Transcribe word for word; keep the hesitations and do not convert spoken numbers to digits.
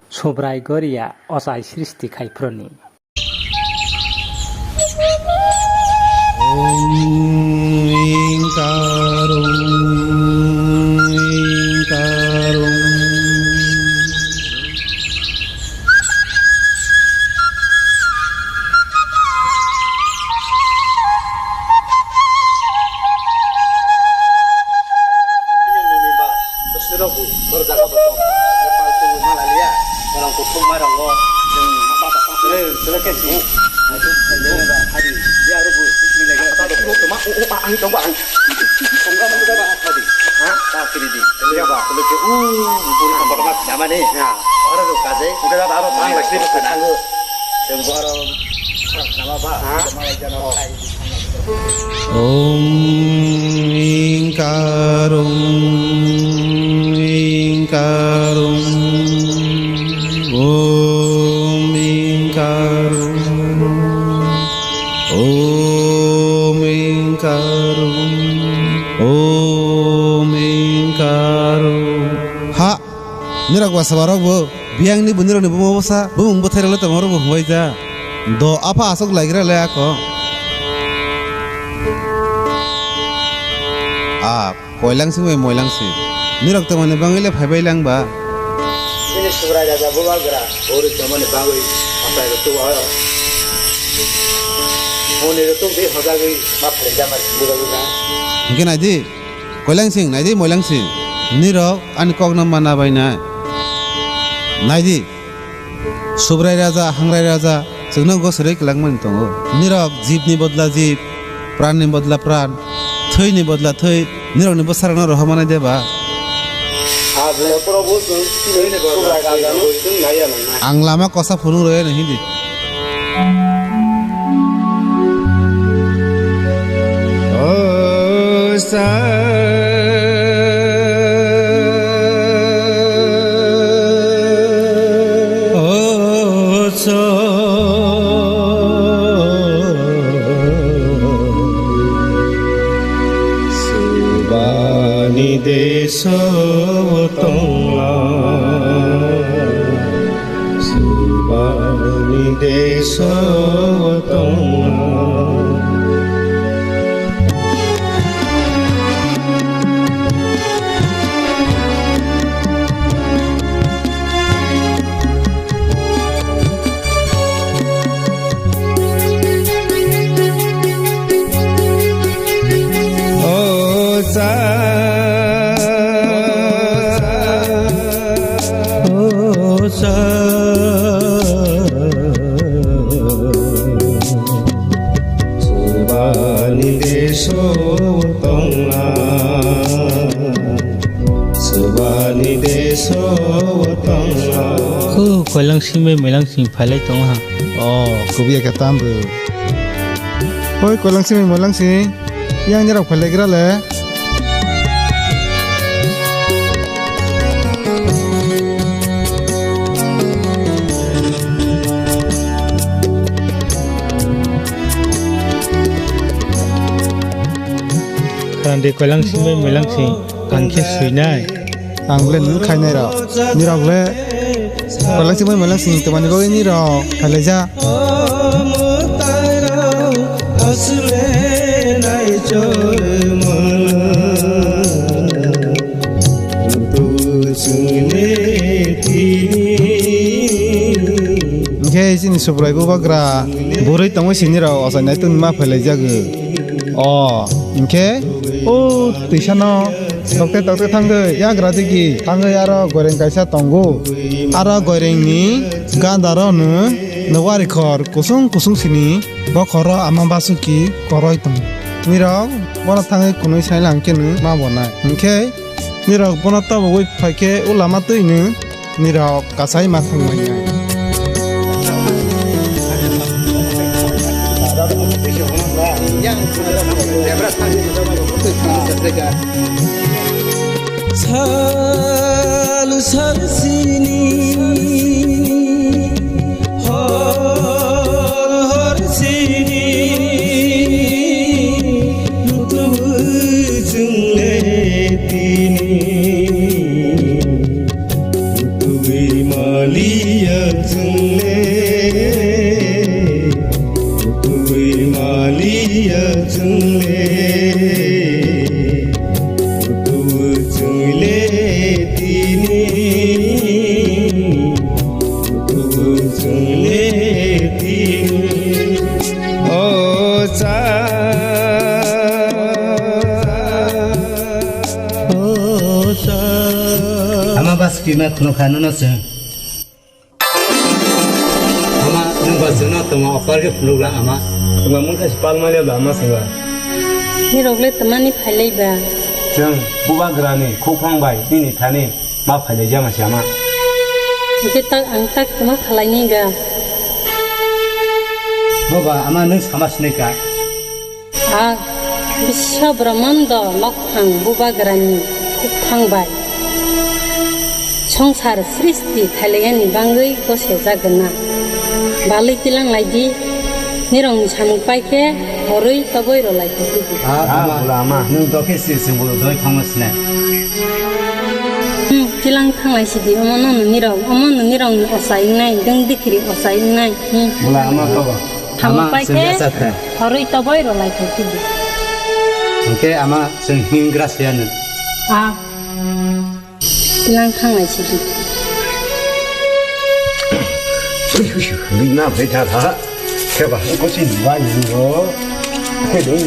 Subrai Goria ochai srishti khai phroni. Om Inkarum Inkarum. Om Inkarum Inkarum Om Inkarum Om Inkarum Om Inkarum. Ha! Nirok basa barok bo biyang ni bunirok ni buma bwsa bumung bwthai rok le tongma rok bo hwnbai ja. Do apha aswk laigra le ako. A koilang sing bai moilang sing. Nirok tongmani bangwi le phaibai lang ba. Bini Subrai raja bubagra ori tongmani bangwi apai rok tubu oro. Moni rok tubu hojagwi ma phai jama bubagra. Hingke nai di. Koilangsing, naidi Moilangsing, nirok ani kokno mana bai nai. Naidi, Subrai Raja, Hangrai Raja, chwngno gosrwi kwlangmani tongo. Nirok jibni bodla jib, pranni bodla pran, thwini bodla thwi, nirokni bwsarokno rohormanai de ba? Ang lama kosa phunuk rwya nai hindi. O sa, o sa, subani deso tongla. Subani deso tongla. O sa, o sa, subani deso tongla, subani deso tongla. Khu koilang simi milang sing phailai tongo ha. O, kubuya khe tam rw. Oi, koilang simi moilang sing. Yang nirok phailaigra le. Khwrang de koilang simi moilang sing. Ang khe swinai. Ang le nwng khainai rok. Nirok le koilang simi moilang sing tongmani bagwi nirok khailai ja. Hingke chini Subrai bubagra bwrwi tongwi sini rok ochainai tongma phailai jagwi. O hingke o twisano tokte tokte thangwi yagra digi thangwi aro goireng kaisa tongo. Aro goirengni gandaro nwng nokari khor kusung kusung sini bokhoro ama basuki koroi tongo. Nirok bono thangwi kunui sailang khe nwng ma bonai. Hingkhe nirok bono tabugwi phaikhe o lama twi nwng nirok kasai ma thangmanya. Sal sal sini, hor hor sini, tubu chungle tini, tubu Tima khunu kha nono chwng. Ama nwng ba chwngno tongma offer khe phunukla ama. Tongma mungkha si palmani ba ama swnga. Nirok le twmani phailai ba. Chwng bubagrani khuphang bai nini thani ma phailai jama si ama. Hwnkhe tak ang tak tuma khalaini ga. Boba ama nwng sama sinai ka. A Biswa Brahmando Lokthang Bubagrani khuphang bai songsar srishti thailaiyani bangwi gosejak gwnang. Balwi tilang lai di, nirokni samung pai khe horwi toboi rw lai khe di. Ah, bula ama, nwng dokhe si, chwng bolo doi thangma sinai. Hmm, tilang thanglai sidi, omo no nirok, omo no nirokni ochai wngnai, dwng dikhiri ochai wngnai. Hmm. Bula ama to. Tamo ama pai chwng khe yachar kha. Horwi toboi rw lai khe di. Hwnkhe ama chwng hingra se ano. Ah. Tilang thanglai sidi. Ui, ui, ui, na bai da da. Khe ba ko si ni ba ni ro. Khe dei.